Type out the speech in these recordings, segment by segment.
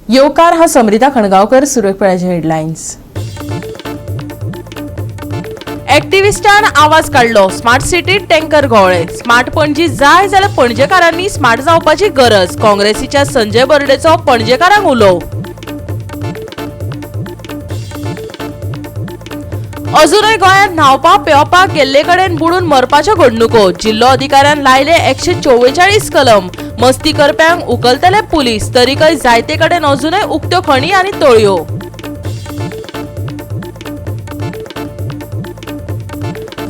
येवकार हा समरिता खणगांवकर. सुरवेक पळयाचे हेडलायन्स. ऍक्टिव्हिस्टान आवाज काडलो, स्मार्ट सिटीत टँकर घोळ्ळे. स्मार्ट पणजी जाय जाल्यार पणजेकारांनी स्मार्ट जावपाची गरज. काँग्रेसीच्या संजय बर्डेचो पणजेकारांक उलो. अजूनय गोंयांत न्हावपाक पेंवपाक गेल्ले कडेन बुडून मरपाच्यो घडणुको. जिल्लो अधिकाऱ्यान लायले 144 कलम. मस्ती करप्यांक उखलतले पुलीस. तरीकय जायते कडेन अजूनय उक्त्यो खणी आनी तळयो.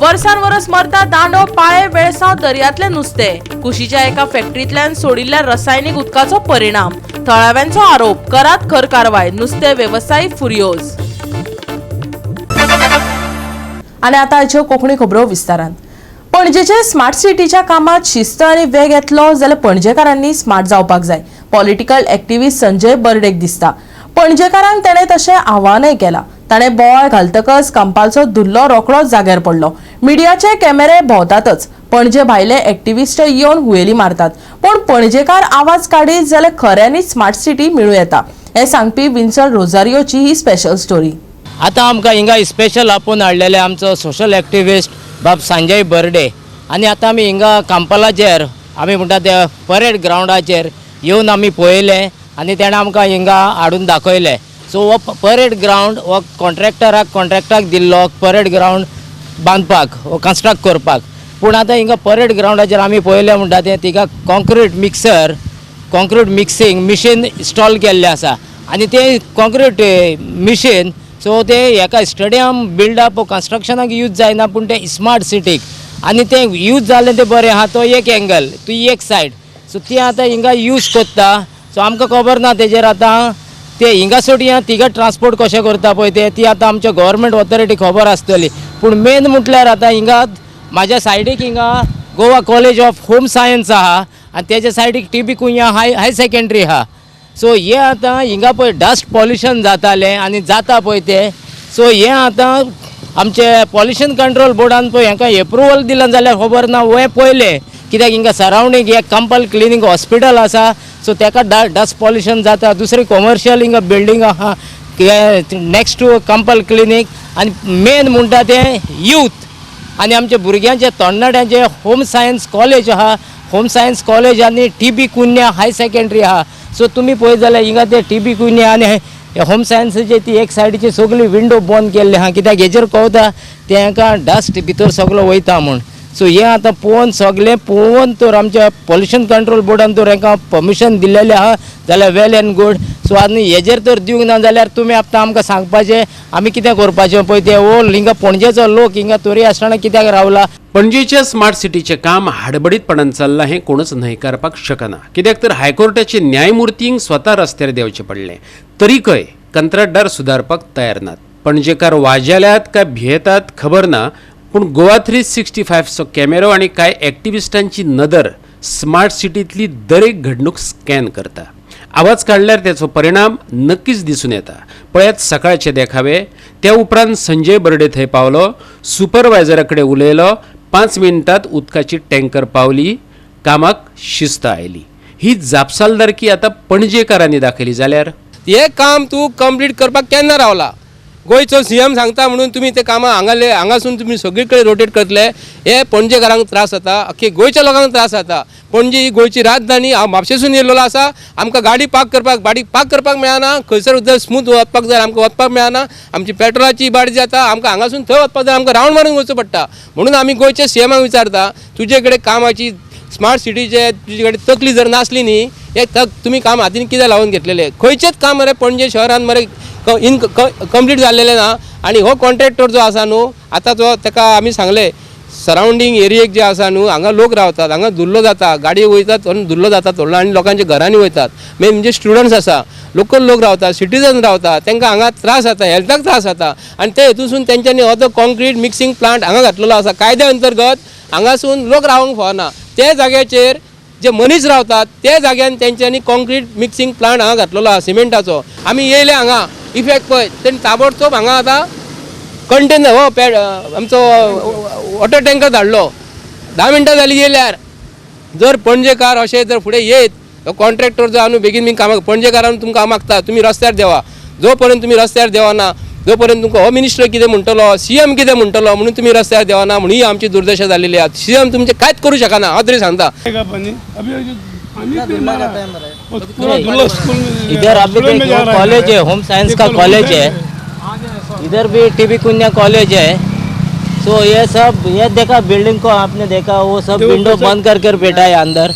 वर्सान वरस मरता दांडो, पाळे, वेळसांव दर्यांतले नुस्तें. कुशीच्या एका फॅक्टरींतल्यान सोडिल्ल्या रसायनीक उदकाचो परिणाम. थळाव्यांचो आरोप, करात खर कारवाय. नुस्तें वेवसायी फुर्योज. आनी आतां आयच्यो कोंकणी खबरो विस्तारान. पणजेचे स्मार्ट सिटीच्या कामात शिस्त आनी वेग येतलो जाल्यार पणजेकारांनी स्मार्ट जावपाक जाय. पॉलिटिकल एक्टिव्हिस्ट संजय बर्डेक दिसता. पणजेकारांक ताणें तशें आव्हानय केलां. ताणें बोवाळ घालतकच कंपालचो धुल्लो रोखडोच जाग्यार पडलो. मिडियाचे कॅमेरे भोंवतातच. पणजे भायले एक्टिव्हिस्ट येवन हुयेली मारतात, पूण पणजेकार आवाज काडीत जाल्यार खऱ्यांनीच स्मार्ट सिटी मेळूं येता, हें सांगपी विन्सन रोजारियोची ही स्पेशल स्टोरी. आतां आमकां हिंगा स्पेशल आपोवन हाडलेले आमचो सोशल एक्टिविस्ट बाब संजय बर्डे. आनी आतां आमी हिंगा कांपालाचेर, आमी म्हणटा ते परेड ग्रावंडाचेर येवन आमी पळयलें आनी तेणें आमकां हिंगा हाडून दाखयलें. सो हो परेड ग्रावंड हो कॉन्ट्रॅक्टाक दिल्लो परेड ग्रावंड बांदपाक, हो कन्स्ट्रक्ट करपाक. पूण आतां हिंगा परेड ग्रावंडाचेर आमी पळयलें म्हणटा तें तिका कॉन्क्रीट मिक्सिंग मिशीन इन्स्टॉल केल्लें आसा आनी तें कॉन्क्रीट मिशीन सो ते हेका स्टेडियम बिल्डअप कन्स्ट्रक्शनाक यूज जायना, पूण ते स्मार्ट सिटीक आनी तें यूज जालें तें बरें आहा. तो एक एंगल, ती एक सायड. सो ती आतां हिंगा यूज कोत्ता. सो आमकां खबर ना तेजेर. आतां ते हिंगा सोडया तिगा ट्रान्सपोर्ट कशें करता पळय ते, ती आतां आमच्या गव्हर्मेंट ऑथॉरिटी खबर आसतली. पूण मेन म्हटल्यार आतां हिंगा म्हाज्या सायडीक हिंगा Goa college of home science आहा आनी तेज्या सायडीक टी बी कुंया हाय सेकेंडरी आहा. सो हे आतां हिंगा पळय डस्ट पॉल्युशन जातालें आनी जाता पळय तें. सो हें आतां आमचे पॉल्युशन कंट्रोल बोर्डान पळय हेंकां एप्रुवल दिलां जाल्यार खबर ना. हें पळयलें कित्याक हिंगा सरावंडींग एक कंपल क्लिनीक हॉस्पिटल आसा, सो तेका डस्ट पॉल्युशन जाता. दुसरी कॉमर्शियल हिंगा बिल्डींग आहा नेक्स्ट टू कंपल क्लिनीक. आनी मेन म्हणटा तें यूथ आनी आमच्या भुरग्यांचे तरणाट्यांचे होम सायन्स कॉलेज आहा. होम सायन्स कॉलेज आनी टी बी कुन्या हाय सेकेंडरी आहा. सो तुमी पळयत जाल्यार हिंगा ते टी बी कुन्या आनी होम सायन्साचे ती एक सायडीची सगळी विंडो बंद केल्ली आहा, कित्याक हेजेर कळटा तेंकां डस्ट भितर सगलो वयता म्हूण. सो हें आतां पळोवन सगळें पळोवन तर आमच्या पॉल्युशन कंट्रोल बोर्डान तर हेंकां परमिशन दिल्लेलें आहा जाल्यार वेल एंड गूड. सो आनी हेजेर तर दिवंक ना जाल्यार तुमी आतां आमकां सांगपाचें आमी कितें करपाचें पळय तें. हो हिंगा पणजेचो लोक हिंगा तरी आसतना कित्याक रावला? पणजेच्या स्मार्ट सिटीचें काम हाडबडीतपणान चल्लां हें कोणूच न्हयकारपाक शकना, कित्याक तर हायकोर्टाचे न्यायमुर्तींक स्वता रस्त्यार देंवचें पडलें. तरीकय कंत्राटदार सुदारपाक तयार नात. पणजेकार वाजेल्यात काय भियेतात खबर ना, पूण गोवा 365चो कॅमेरो आनी कांय एक्टिविस्टांची नदर स्मार्ट सिटींतली दरेक घडणूक स्कॅन करता. आवाज काडल्यार त्याचो परिणाम नक्कीच दिसून येता. पळयात सकाळचे देखावे. त्या उपरांत संजय बर्डे थंय पावलो, सुपरवायझरा कडेन उलयलो. 5 मिनटात उदकाची टँकर पावली. कामाक शिस्त आयली. ही जापसालदारकी आतां पणजेकारांनी दाखयली जाल्यार हें काम तूं कंप्लीट करपाक केन्ना रावला? गोंयचो सी एम सांगता म्हणून तुमी ते कामां हांगाले हांगासून तुमी सगळी कडेन रोटेट करतले. हे पणजेकारांक त्रास जाता, अख्खे गोंयच्या लोकांक त्रास जाता. पणजी ही गोंयची राजधानी. हांव म्हापशेसून येयल्लो आसा. आमकां गाडी पार्क करपाक, गाडी पार्क करपाक मेळना. खंयसर उदक स्मूथ वचपाक जाय, आमकां वचपाक मेळना. आमची पेट्रोलाची इबाड जाता. आमकां हांगासून थंय वचपाक जाय, आमकां रावंड मारून वचचो पडटा. म्हणून आमी गोंयच्या सी एमाक विचारता, तुजे कडेन कामाची स्मार्ट सिटीचे तुजे कडेन तकली जर नासली न्ही, हे तक तुमी काम हातीन कितें लावन घेतलेलें? खंयचेच काम मरे पणजे शहरान मरे इन कंप्लीट जाल्लेलें ना. आनी हो कॉन्ट्रॅक्टर जो आसा न्हू आतां जो, ताका आमी सांगलें, सरावंडींग एरियेक जे आसा न्हू हांगा लोक रावतात, हांगा धुल्लो जाता, गाडी वयतात आनी धुल्लो जाता थोडो आनी लोकांच्या घरांनी वयतात. मेन म्हणजे स्टुडंट्स आसा, लोकल लोक रावतात, सिटीजन रावतात, तांकां हांगा त्रास जाता, हेल्थाक त्रास जाता. आनी ते हेतूसून तेंच्यांनी हो तो कॉन्क्रीट मिक्सिंग प्लांट हांगा घातलेलो आसा. कायद्या अंतर्गत हांगासून लोक रावंक फावना. ते जाग्याचेर जे मनीस रावतात त्या जाग्यान तेंच्यांनी कॉन्क्रीट मिक्सिंग प्लांट हांगा घातलेलो आसा सिमेंटाचो. आमी येयले हांगा इफेक्ट पळय, तेणी ताबडतोब हांगा आतां कंटेनर हो पॅड आमचो वॉटर टँकर धाडलो. 10 मिनटां जालीं येयल्यार. जर पणजेकार अशें जर फुडें येयत हो कॉन्ट्रॅक्टर जो आहा बेगीन बेगीन कामां पणजेकारान तुमकां हांव मागता तुमी रस्त्यार देवा. जो पर्यंत तुमी रस्त्यार देवना जो पर्यंत तुमकां हो मिनिस्टर कितें म्हणटलो, सी एम कितें म्हणटलो म्हणून तुमी रस्त्यार देवना म्हणून ही आमची दुर्दशा जाल्लेली आहा. सी एम तुमचें कांयच करूं शकना, हांव तरी सांगता. इधर अभी देखो कॉलेज है, होम साइंस का कॉलेज है, इधर भी टीबी कुन्या कॉलेज है. सो ये सब ये देखा बिल्डिंग को आपने देखा, वो सब विंडो बंद कर कर बैठा है अंदर.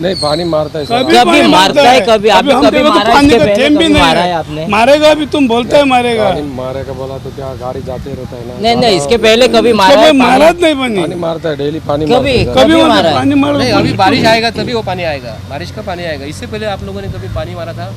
नहीं पानी मारता है, कभी मारता है, कभी अभी कभी मारा है, इसके पहले कभी मारा है आपने. मारेगा अभी, तुम बोलते है मारेगा. मारेगा बोला तो क्या गाड़ी जाते रहता है ना. नहीं नहीं, इसके पहले कभी मारा है, मारा नहीं, पानी मारता है डेली पानी, कभी कभी मारा है. नहीं अभी बारिश आएगा तभी वो पानी आएगा, बारिश का पानी आएगा. इससे पहले आप लोगों ने कभी पानी मारा था?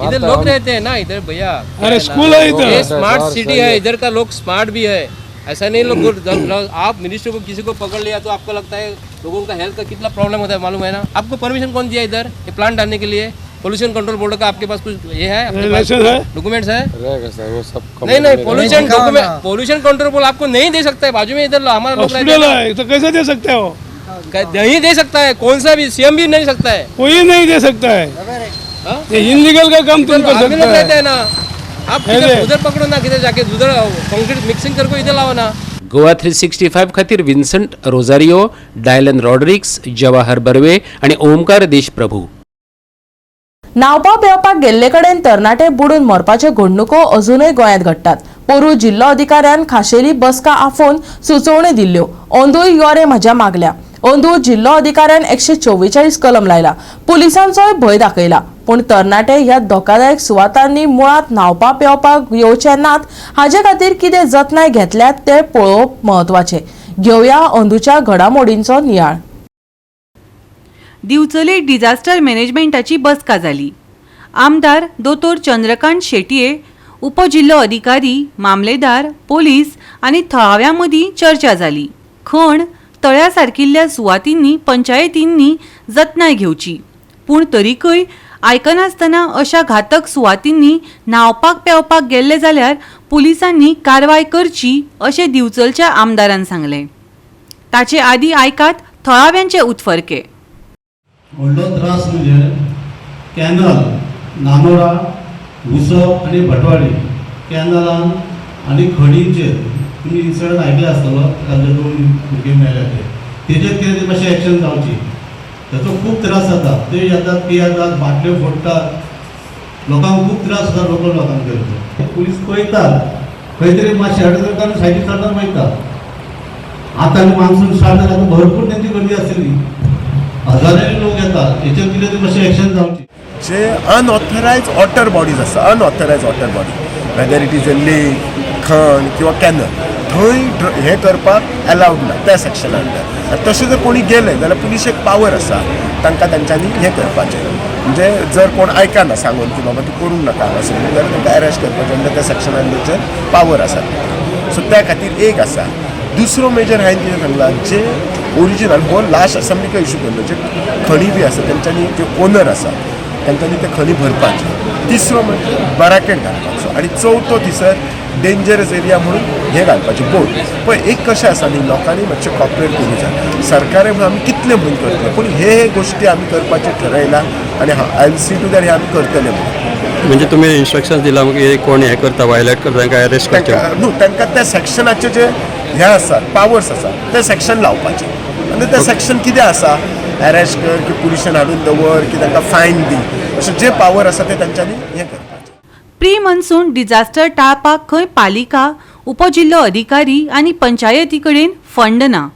इधर लोग रहते हैं ना इधर भैया, अरे स्कूल है इधर, ये स्मार्ट सिटी है, इधर का लोग स्मार्ट भी है. ऐसा नहीं लोग आप मिनिस्टर को किसी को पकड़ लिया तो आपको लगता है लोगों का हेल्थ का कितना प्रॉब्लम होता है, मालूम है ना आपको. परमिशन कौन दिया इधर ये प्लांट डालने के लिए? पोल्यूशन कंट्रोल बोर्ड का आपके पास कुछ ये है, आपके पास डॉक्यूमेंट्स है? रहेगा सर वो सब. नहीं नहीं, pollution document pollution control board आपको नहीं दे सकता है. बाजू में इधर हमारा लोग तो कैसे दे सकते हो? नहीं दे सकता है, कौन सा भी सीएम भी नहीं सकता है, कोई नहीं दे सकता है. इनलीगल का काम तुम कर सकते है ना आप. उधर पकड़ो ना, किधर जाके उधर कंक्रीट मिक्सिंग करके इधर लाओ ना. गोवा 365 खातीर विन्संट रोजारियो, डायलन रॉड्रिक्स, जवाहर बर्वे आणि ओमकार देशप्रभू. न्हावपा पेंवपाक गेल्ले कडेन तरणाटे बुडून मरपाच्यो घडणुको अजूनय गोंयांत घडटात. पोरूं जिल्लो अधिकाऱ्यान खाशेली बसका आफोवन सुचोवण्यो दिल्ल्यो. अंदूय योरे म्हज्या मागल्या. अंदू जिल्लो अधिकाऱ्यान 144 कलम लायला, पुलिसांचोय भंय दाखयला. पूण तरणाटे ह्या धोकादायक सुवातांनी मुळांत न्हावपा पेंवपाक येवचे नात हाजे खातीर कितें जतनाय घेतल्यात ते पळोवप म्हत्वाचें. घेवया अंदूच्या घडामोडींचो नियाळ. दिवचले डिझास्टर मॅनेजमेंटाची बसका जाली. आमदार दोतोर चंद्रकांत शेटये, उपजिल्लो अधिकारी, मामलेदार, पोलीस आनी थळाव्यां मदीं चर्चा जाली. खण तळ्या सारकिल्ल्या सुवातींनी पंचायतींनी जतनाय घेवची, पूण तरीकय आयकनासतना अशा घातक सुवातींनी न्हावपाक पेंवपाक गेल्ले जाल्यार पुलिसांनी कारवाय करची अशें दिवचलच्या आमदारान सांगलें. ताचे आदीं आयकात थळाव्यांचे उत्फर्के. व्हडलो त्रास म्हणजे कॅनल नानोडा, उसप आनी भटवाडी कॅनलान आनी खणींचेर तुमी इन्सिडंट आयकले आसतलो, ताजे दोन भुरगे मेले ते. तेजेर कितें तरी मातशें एक्शन जावची. ताचो खूब त्रास जाता, ते येतात पियेतात, बाटल्यो फोडटात, लोकांक खूब त्रास जाता. लोकल लोकांक तेजो पुलीस पळयतात, खंय तरी मातशें अडचण करता आनी सायडीक चडटात वयता. आतां आनी मान्सून स्टार्ट जाला, आतां भरपूर तेंची गर्दी आसतली, हजारांनी लोक येतात. हेचेर कितें तरी मातशें एक्शन जावची. जे अनऑथरायज वॉटर बॉडीज आसा, unauthorised water body, whether it is a lake, खण किंवा कॅनल, थंय हें करपाक अलावड ना त्या सेक्शना अंडर. तशें जर कोणी गेले जाल्यार पुलिशेक पावर आसा तांकां तांच्यांनी हें करपाचें. म्हणजे जर कोण आयकना सांगून की बाबा तूं करूंक नाका अशें जाल्यार तांकां अरेस्ट करपाचें अंडर त्या सेक्शना अंडरचेर पावर आसा. सो त्या खातीर एक आसा. दुसरो मेजर हांवें कितें सांगलां, जे ओरिजिनल हो लास्ट असेंब्लीक इशू केल्लो, जे खणी बी आसा तेंच्यांनी जे ओनर आसा तांच्यांनी ते खणी भरपाचे. तिसरो म्हणजे बॅराकेड घालपाचो आनी चवथो थंयसर डेंजरस एरिया म्हणून हें घालपाचें बोर्ड. पळय एक कशें आसा न्ही, लोकांनी मातशें कॉपरेट करूं जाय. सरकाराय म्हणून आमी कितलें म्हणून करतले, पूण हे गोश्टी आमी करपाचें ठरयलां आनी I will see to that हे आमी करतले म्हणून. म्हणजे तुमी इन्स्ट्रक्शन दिला की कोण हें करता, वायलेट करता तांकां अरेस्ट करचें? न्हू, तांकां त्या सेक्शनाचे जे हे आसा पावर्स आसा ते सेक्शन लावपाचें. आनी ते सेक्शन कितें आसा, अरेस्ट कर की पुलिशेन हाडून दवर की तांकां फायन दी, अशें जे पावर आसा ते तांच्यांनी हें करपाचें. प्री मॉन्सून डिझास्टर टाळपाक खंय पालिका, उपजिल्लो अधिकारी आनी पंचायती कडेन फंड ना.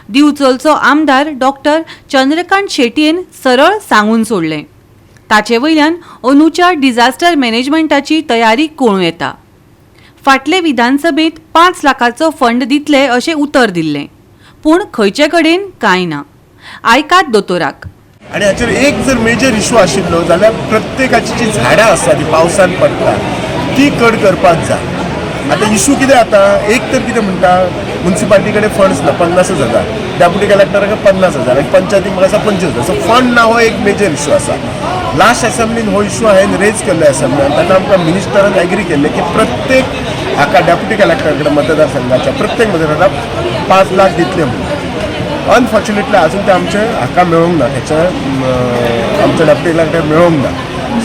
दिवचलचो आमदार डॉक्टर चंद्रकांत शेटयेन सरळ सांगून सोडलें. ताचे वयल्यान अंदूच्या डिझास्टर मॅनेजमेंटाची तयारी कळूं येता. फाटले विधानसभेंत 5 लाखाचो फंड दितले अशें उतर दिल्लें, पूण खंयचे कडेन कांय ना. आयकात दोतोराक. आनी हाचेर एक जर मेजर इशू आशिल्लो जाल्यार प्रत्येकाची जी झाडां आसा ती पावसान पडटा ती कट करपाक जाय. आतां इशू कितें जाता, एक तर कितें म्हणटा मुन्सिपालिटी कडेन फंड्स ना 50,000, डेप्युटी कलेक्टराक 50,000 आनी पंचायतीक म्हाका आसा 25,000. सो फंड ना हो एक मेजर इशू आसा. लास्ट एसेंब्लीन हो इशू हांवें रेज केल्लो एसेंब्लीन, तेन्ना आमकां मिनिस्टरान एग्री केल्लें की प्रत्येक हाका डेप्युटी कलेक्टरा कडेन मतदारसंघाच्या प्रत्येक मतदाराक 5 लाख दितले म्हणून. अनफॉर्च्युनेटली अजून ते आमचे हाका मेळूंक ना, हेच्या आमचो डेप्युटी कलेक्टर मेळोंक ना.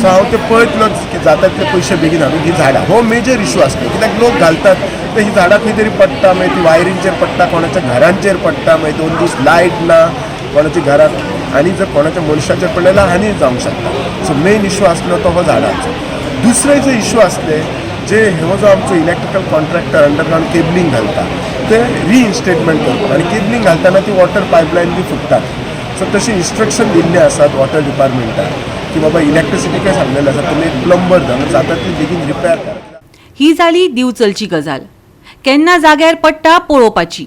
सो हांव ते पळयतलो की जाता तितले पयशे बेगीन हाडून ही झाडां हो मेजर इशू आसलो, कित्याक लोक घालतात ते ही झाडां खंय तरी पडटा, मागीर ती वायरींचेर पडटा, कोणाच्या घरांचेर पडटा, मागीर 2 दीस लायट ना कोणाच्या घरात आनी जर कोणाच्या मनशाचेर पडलें जाल्यार हानी जावंक शकता. सो मेन इशू आसलो तो हो झाडांचो. दुसरे जे इशू आसले जे हो जो आमचो इलेक्ट्रिकल कॉन्ट्रॅक्टर अंडरग्रावंड केबलिंग घालता ते रिइन्स्टेटमेंट करता आनी केबलिंग घालतना ती वॉटर पायपलायन बी फुट्टात. सो तशें इन्स्ट्रक्शन दिल्लें आसात वॉटर डिपार्टमेंटाक की बाबा इलेक्ट्रिसिटी काय सांगलेलें आसा तुमी एक प्लंबर धाडून जाता ती बेगीन रिपेर करा. ही जाली दिवचलची गजाल. केन्ना जाग्यार पडटा पळोवपाची.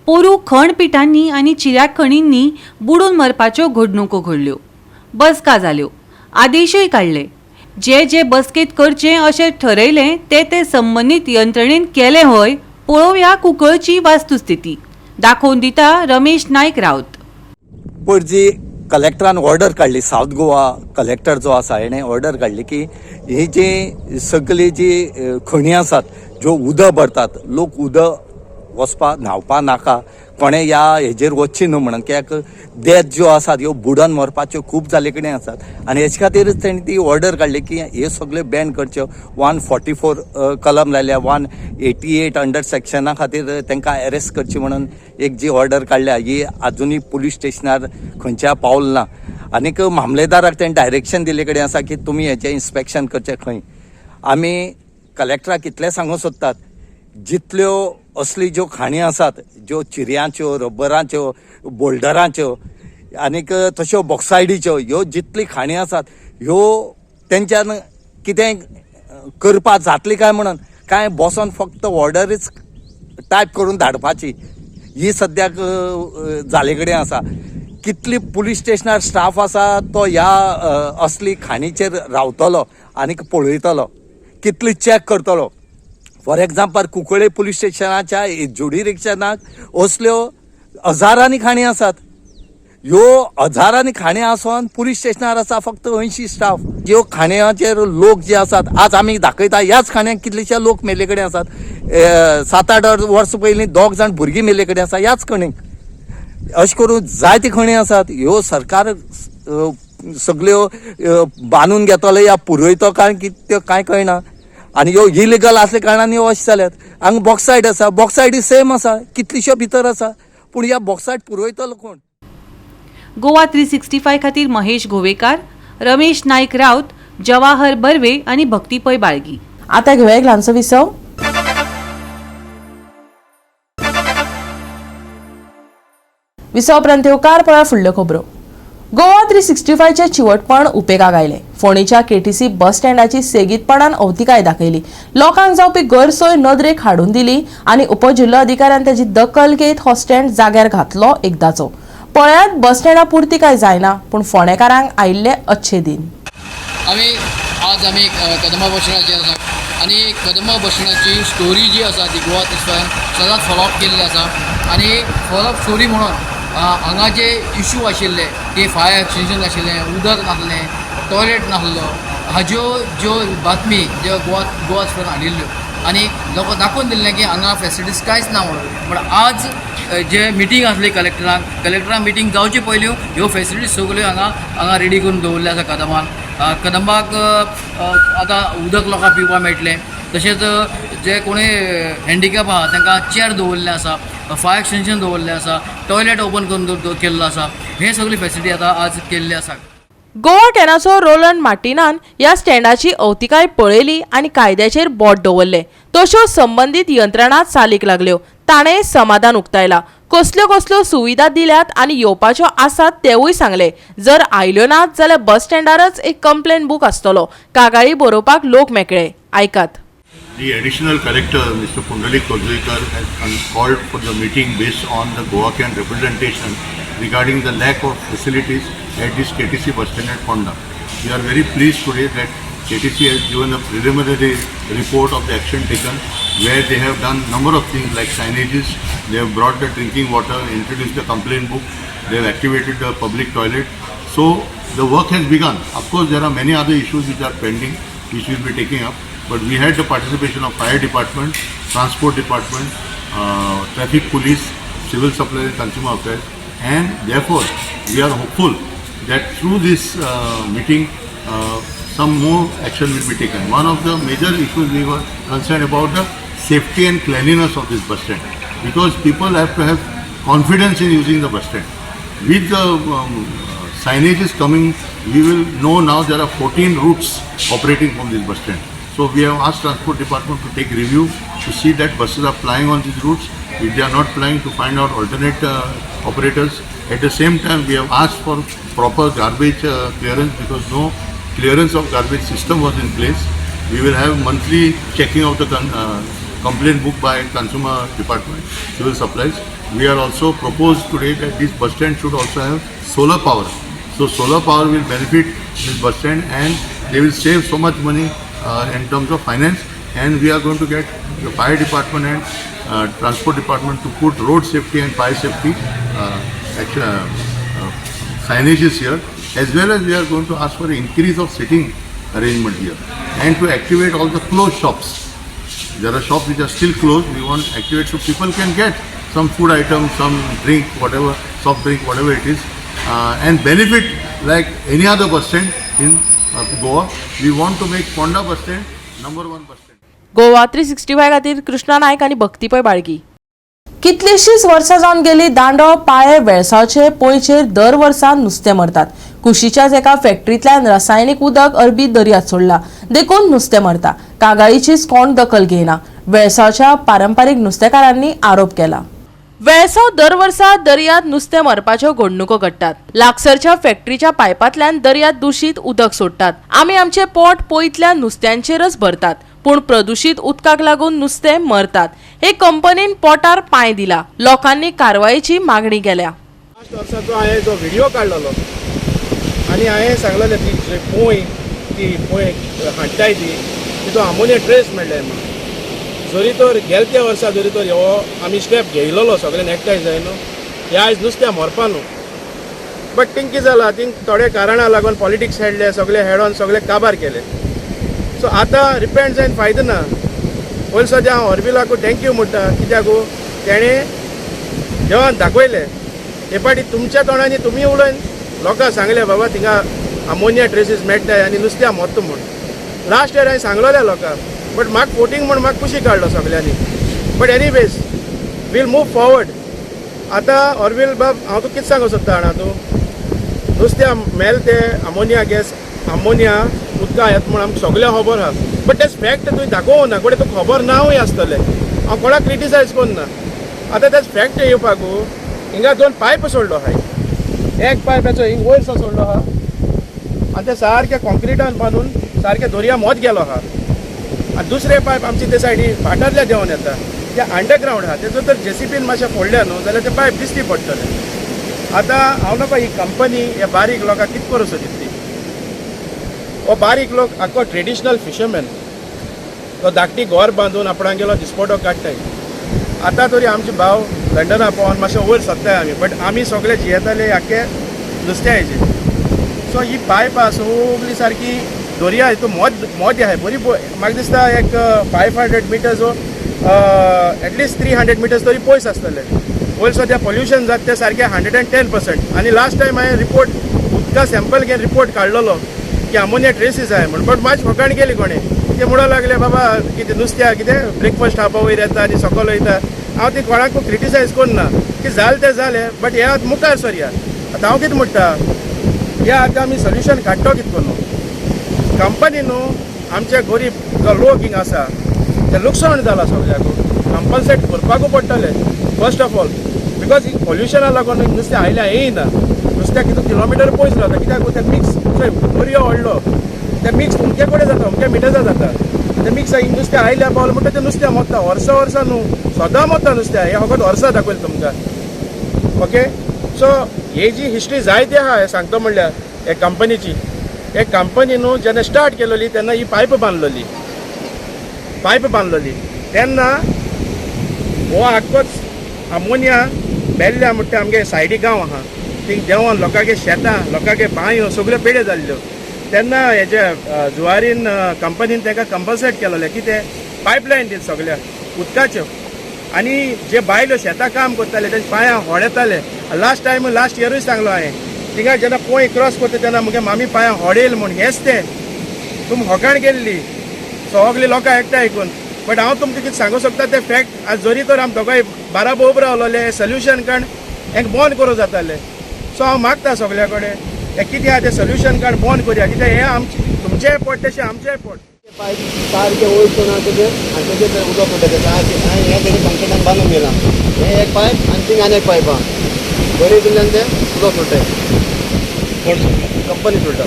पोरू खणपिठांनी आनी चिऱ्याक खणींनी बुडून मरपाच्यो घडणुको घडल्यो, बसका जाल्यो, आदेशूय काडले. जे जे बसकेत करचें अशें ठरयलें ते ते संबंदीत यंत्रणेन केलें हय. पळोवया कुंकळची वास्तुस्थिती दाखोवन दिता रमेश नायक राउत. पणजी कलेक्टरान ऑर्डर काडली, सावथ गोवा कलेक्टर जो आसा हेणें ऑर्डर काडली की ही जी सगळी जी खणी आसात ज्यो उदक भरतात, लोक उदक वचपा न्हांवपा नाका, कोणें ह्या हेजेर वचचें न्हू म्हणून, कित्याक डेथ ज्यो आसात ह्यो बुडोन मरपाच्यो खूब जाल्ले कडेन आसात आनी हेचे खातीरच तेणी ती ऑर्डर काडली की हे सगळे बॅन करच्यो. 144 कलम लायल्या, 188 अंडर सेक्शना खातीर तांकां अरेस्ट करची म्हणून एक जी ऑर्डर काडल्या ही आजुनूय पुलीस स्टेशनार खंयच्या पावल ना. आनीक मामलेदाराक तेणें डायरेक्शन दिल्ले कडेन आसा की तुमी हेचें इन्स्पेक्शन करचें. खंय आमी कलेक्टराक इतलें सांगूंक सोदतात, जितल्यो असली ज्यो खाणी आसात ज्यो चिऱ्यांच्यो, रब्बराच्यो, बोल्डरांच्यो आनीक तश्यो बॉक्सायडीच्यो, ह्यो जितली खाणी आसात ह्यो तेंच्यान कितें करपाक जातली काय म्हणून कांय बसोन फक्त ऑर्डरीच टायप करून धाडपाची ही सद्याक जाले कडेन आसा. कितली पुलीस स्टेशनार स्टाफ आसा तो ह्या असली खाणीचेर रावतलो आनीक पळयतलो, कितली चॅक करतलो. फॉर एग्जाम्पल कुंकळे पुलीस स्टेशनाच्या ज्युडिरिक्शनाक असल्यो हजारांनी खाणी आसात, ह्यो हजारांनी खाणी आसून पुलीस स्टेशनार आसा फक्त 80 स्टाफ. ज्यो खाणयांचेर लोक जे आसात आज आमी दाखयता ह्याच खाण्यांक कितलेशे लोक मेल्ले कडेन आसात. 7-8 वर्सां पयलीं 2 जाण भुरगीं मेल्ले कडेन आसा ह्याच खणीक. अशें करून जायती खणी आसात ह्यो सरकार सगल्यो बांदून घेतलो या पुरयतो काय कितें त्यो कांय कळना. आनी ह्यो इलिगल आसल्या कारणान ह्यो अशें जाल्यात. हांगा बॉक्सायड आसा, बॉक्सायड सेम आसा, कितलीश्यो भितर आसा, पूण ह्या बॉक्सायड पुरयतलो कोण? गोवा 365 खातीर महेश गोवेकार, रमेश नायक राउत, जवाहर बर्वे आनी भक्ती पै बाळगी. आता घेवया एक ल्हानसो विसव. विसव उपरांत येवकार पळया फुडल्यो खबरो. गोवा 365चें चिवटपण उपेगाक आयलें. फोंडेच्या केटीसी बस स्टँडाची सेगीतपणान अवतिकाय दाखयली, लोकांक जावपी गैरसोय नदरेक हाडून दिली आनी उपजिल्लो अधिकाऱ्यान ताची दखल घेत हो स्टँड जाग्यार घातलो. एकदाचो पळयात बस स्टँडा पुरती काय जायना, पूण फोंडेकारांक आयिल्ले अच्छे दिन. आमी आज आमी कदंबा बस स्टँडाचेर आसा आनी कदंबा बस स्टँडाची स्टोरी जी आसा ती गोवा 365 सदांच फॉलोअप केल्ली आसा आनी फॉलोअप स्टोरी म्हणून हांगा जे इशू आशिल्ले की फायर एक्सटेंशन नाशिल्लें, उदक नासलें, टॉयलेट नासलो, हाज्यो ज्यो बातमी ज्यो गोवा गोवा 365 हाडिल्ल्यो आनी लोकांक दाखोवन दिल्लें की हांगा फेसिलिटीज कांयच ना म्हणून. पूण आज जे मिटींग आसली कलेक्टरान, कलेक्टरान मिटींग जावचे पयल्यो ह्यो फेसिलिटीज सगल्यो हांगा हांगा रेडी करून दवरल्यो आसा कदंबान. कदंबाक आतां उदक लोकांक पिवपाक मेळटलें, तशेंच जे कोणी हँडिकॅप आहा तांकां चेर दवरल्ले आसा, फायर एक्सटेंशन दवरल्लें आसा, टॉयलेट ओपन करून केल्लो आसा. हे सगळी फेसिलिटी आतां आज केल्ली आसा. गोवा टॅनाचो रोलंड मार्टिनान ह्या स्टँडाची अवतिकाय पळयली आनी कायद्याचेर बोट दवरलें. तश्यो संबंदीत यंत्रणा चालीक लागल्यो. ताणें समाधान उक्तायला. कसल्यो कसल्यो सुविधा दिल्यात आनी येवपाच्यो आसात तेवूय सांगले. जर आयल्यो नात जाल्यार बस स्टँडारच एक कंप्लेन बूक आसतलो, कागाळी बरोवपाक लोक मेकळे. आयकात. The additional collector, Mr. Pundalik Korjuikar, has called for the meeting based on the Goa Can representation regarding the lack of facilities at this KTC bus stand at Ponda. We are very pleased today that KTC has given a preliminary report of the action taken, where they have done number of things like signages, they have brought the drinking water, introduced the complaint book, they have activated the public toilet. So the work has begun. Of course, there are many other issues which are pending, which we will be taking up. But we had the participation of fire department, transport department, traffic police, civil supplies and consumer affairs, and therefore we are hopeful that through this meeting some more action will be taken. One of the major issues we were concerned about the safety and cleanliness of this bus stand, because people have to have confidence in using the bus stand. With the signages coming, we will know now there are 14 routes operating from this bus stand. So we have asked Transport Department to take review to see that buses are plying on these routes. If they are not plying, to find out alternate operators. At the same time, we have asked for proper garbage clearance, because no clearance of garbage system was in place. We will have monthly checking of the complaint book by Consumer Department, Civil Supplies. We are also proposed today that this bus stand should also have solar power. So solar power will benefit this bus stand and they will save so much money in terms of finance. And we are going to get the fire department and transport department to put road safety and fire safety signages here, as well as we are going to ask for an increase of seating arrangement here and to activate all the closed shops. There are shops which are still closed. We want to activate so people can get some food items, some drink, whatever, soft drink, whatever it is, and benefit like any other bus stand in Goa. We want to make Ponda bus stand number one bus stand. Goa 365 खातीर कृष्णा नायक आनी भक्तीपय बाळगी. कितलीशीच वर्सां जावन गेली दांडो पाळे वेळसावचे पोंयचेर दर वर्सा नुस्तें मरतात. कुशीच्याच एका फॅक्टरींतल्यान रसायनीक उदक अरबी दर्यांत सोडला देखून नुस्तें मरता. कागाळीचीच कोण दखल घेयना. वेळसावच्या पारंपारीक नुस्तेकारांनी आरोप केला. वेळसाव दर वर्सा दर्यांत नुस्तें मरपाच्यो घडणुको घडटात. लागसरच्या फॅक्टरीच्या पायपांतल्यान दर्यांत दुशीत उदक सोडटात. आमी आमचे पोट पोंयतल्या नुस्त्यांचेरच भरतात, पूण प्रदुशीत उदकाक लागून नुस्तें मरतात. हे कंपनीन पोटार पांय दिला. लोकांनी कारवायेची मागणी केल्या. लास्ट वर्साचो हांवें जो व्हिडियो काडलेलो आनी हांवें सांगलेलें ती जी पोंय ती पोंय हाडटाय ती तितून आमोनिया ट्रेस मेळ्ळे म्हणून. जरी तर गेले त्या वर्सा जरी तर हो आमी स्टेप घेयलेलो सगळ्यान एकठांय जाय न्हू, हे आयज नुस्त्या मरपा न्हू. बट थिंग कितें जालां, थिंग थोडे कारणां लागून पॉलिटिक्स हेडले, सगळे हेडोन सगळे काबार केले. सो आतां रिपेंट जायन फायदो ना. पयलीं सद्या हांव ऑर्विलाकू thank you म्हणटा, कित्याकू तेणें देवान दाखयलें हे पाटी तुमच्या तोंडांनी तुमी उलयन लोकांक सांगलें बाबा थिंगा अमोनिया ट्रेसीस मेळटाय आनी नुस्त्या मरता म्हूण. लास्ट इयर हांवें सांगलोलें लोकांक, बट म्हाका वोटींग म्हूण म्हाका कुशीक काडलो सगल्यांनी. But anyways we'll move forward. आतां ऑर्विल बाब हांव तुका कितें सांगूंक सोदता जाणा, तूं नुस्त्या मेल ते अमोनिया गॅस अमोनिया उदकां येता म्हूण आमकां सगळ्यांक खबर आहा, बट तेच फॅक्ट तुवें दाखोवंक ना, कोणे तुका खबर नावूय आसतलें. हांव कोणाक क्रिटिसायज करना. आतां तेच फॅक्ट येवपाकू हिंगा दोन पायप सोडलो आहाय, एक पायप हेचो हिंग वयर सो सोडलो आहा आनी ते सारके कॉन्क्रिटान बांदून सारके दर्या मोत गेलो आहा. आनी दुसरे पायप आमचे ते सायडी भाटांतल्या देंवन येता, ते अंडरग्रावंड आहा, तेजो तर जेसीबीन मातशें फोडलें न्हू जाल्यार ते पायप दिसती पडटले. आतां हांव नाका ही कंपनी हे बारीक लोकांक कितें करूं सोदित ती. हो बारीक लोक आख्खो ट्रेडिशनल फिशरमॅन, तो धाकटी घर बांदून आपणागेलो दिसपटो काडटाय. आतां तरी आमचे भाव लंडना पावन मातशें वयर सरताय आमी, बट आमी सगळे जियेताले आख्खे नुस्त्याचेर. सो ही पायपां सगळी सारकी दर्या हितून मोद मोद आहाय बरी, म्हाका दिसता एक 500 मिटर्स एटलिस्ट 300 मिटर्स तरी पयस आसतले. वयर सद्या पोल्युशन जाता तें सारकें 110%. आनी लास्ट टायम हांवें रिपोर्ट उदका सॅम्पल घेवन रिपोर्ट काडलेलो की अमोनिया ट्रेसीस आहाय म्हूण, बट मातशी फकाण केली कोणें. ते म्हणूंक लागले बाबा कितें नुस्त्या कितें ब्रेकफास्ट खावपा वयर येता आनी सकयल वयता. हांव ती कोणाकूय क्रिटिसायज करना, की जालें तें जालें, बट हे आतां मुखार सरया. आतां हांव कितें म्हणटा, हे आतां आमी सोल्युशन काडटो कितें करून कंपनी न्हू आमचे गरीब जो लोक हिंगा आसा ते लुकसाण जालां सगळ्याक, कंपनसेट करपाकूय पडटलें फर्स्ट ऑफ ऑल, because ही पोल्युशना लागून नुस्तें आयल्या येयना. नुस्त्याक कितू किलोमिटर पयस रावता, कित्याक तें मिक्स दर्यो व्हडलो, तें मिक्स अमके कडेन जाता, अमके मिटर्सा जाता, तें मिक्स नुस्तें आयल्या पावलें म्हणटा तें नुस्तें मरता. वर्सां वर्सां न्हू सदां मरता नुस्तें, हें फकत वर्सां दाखयलें तुमकां. ओके, सो ही जी हिस्ट्री जायती आहा हें सांगता म्हणल्यार हे कंपनीची. हे कंपनी न्हू जेन्ना स्टार्ट केलोली तेन्ना ही पायप बांदलोली, पायप बांदलोली तेन्ना हो आख्खोच अमोनिया बेल्ल्या म्हणटा आमगे सायडी गांव आहा थिंग देंवन लोकांगे शेतां लोकांगे बांयो सगळ्यो पेड्यो जाल्ल्यो. तेन्ना हेजे जुवारीन कंपनीन ताका कंपल्सेट केलोलें कितें पायपलायन दी सगळ्या उदकाच्यो. आनी जे बायलो शेतां काम करताले तेंच्या पांयां होड येताले. लास्ट टायम लास्ट इयरूय सांगलो हांवें थिंगा जेन्ना पोंय क्रॉस करता तेन्ना मुगे मामी पांयां होडेल म्हूण हेंच तें तुमी होकाण केल्ली सगली लोकां एकठांय आयकून. बट हांव तुमकां कितें सांगूंक शकता तें फॅक्ट. आज जरी तर आमी दोगांय बाराबोब रावलोले सोल्युशन काड हेंक बंद करूं जातालें. सो हांव मागता सगल्या कडेन हें कितें आहा तें सोल्युशन काड बंद करया, कित्याक हें आमचें तुमचेंय पोट तशें आमचेंय पोट. पायप सारकें वयर ना तेजेर आनी तेजेर तें उदक पडटा तें सारकें. हांवें हें तेणी कंक्रिटान बांदून दिलां, हें एक पायप आनी थिंग आनी एक पायप आहा, बरें हितूंतल्यान तें उदक सोडटाय, कंपनी सोडटा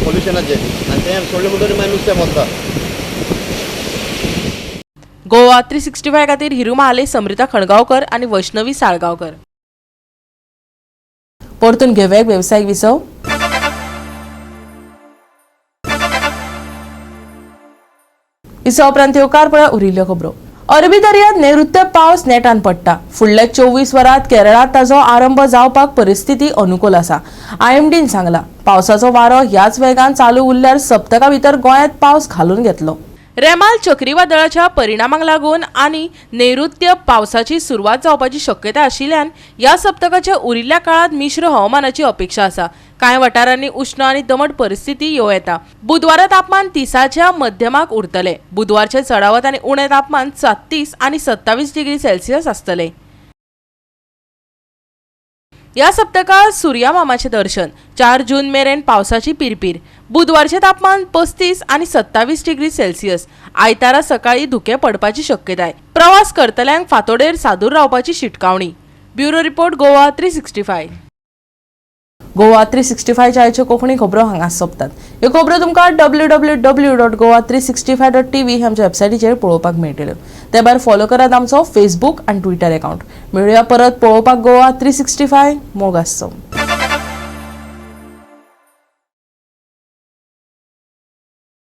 पोल्युशनाचें, आनी तें सोडलें म्हणटकीर मागीर नुस्तें मरता. गोवा 365 खातीर हिरू महाले, समृता खणगांवकर आनी वैष्णवी साळगांवकर. परतून घेवया वेवसायीक विसव. विसवा उपरांत येवकार पळय उरिल्ल्यो खबरो. अरबी दर्यांत नैऋत्य पावस नेटान पडटा. फुडल्या 24 वरांत केरळांत ताजो आरंभ जावपाक परिस्थिती अनुकूल आसा, आयएमडीन सांगला. पावसाचो वारो ह्याच वेगान चालू उरल्यार सप्तका भितर गोंयांत पावस घालून घेतलो. रेमाल चक्रीवादळाच्या परिणामाक लागून आनी नैऋत्य पावसाची सुरवात जावपाची शक्यता आशिल्ल्यान ह्या सप्तकाच्या उरिल्ल्या काळांत मिश्र हवामानाची अपेक्षा आसा. कांय वाठारांनी उश्ण आनी दमट परिस्थिती येवं येता. बुधवारा तापमान 30च्या मध्यमाक उरतले. बुधवारचे चडावत आनी उणें तापमान 37 आनी 27 डिग्री सेल्सियस आसतले. ह्या सप्तकात सूर्यामामाचें दर्शन. 4 जून मेरेन पावसाची पिरपीर. बुधवारचें तापमान 35 आनी 27 डिग्री सेल्सियस. आयतारा सकाळीं धुकें पडपाची शक्यताय. प्रवास करतल्यांक फांतोडेर सादूर रावपाची शिटकावणी. Bureau report, Goa 365. Goa 365 आयच्यो कोंकणी खबरो हांगा सोंपतात. ह्यो खबरो तुमकां www.goa365.tv ह्या आमच्या वेबसायटीचेर पळोवपाक मेळटल्यो. ते भायर फॉलो करात आमचो फेसबूक आनी ट्विटर अकाउंट. मेळुया परत पळोवपाक गोवा 365. मोग आसचो.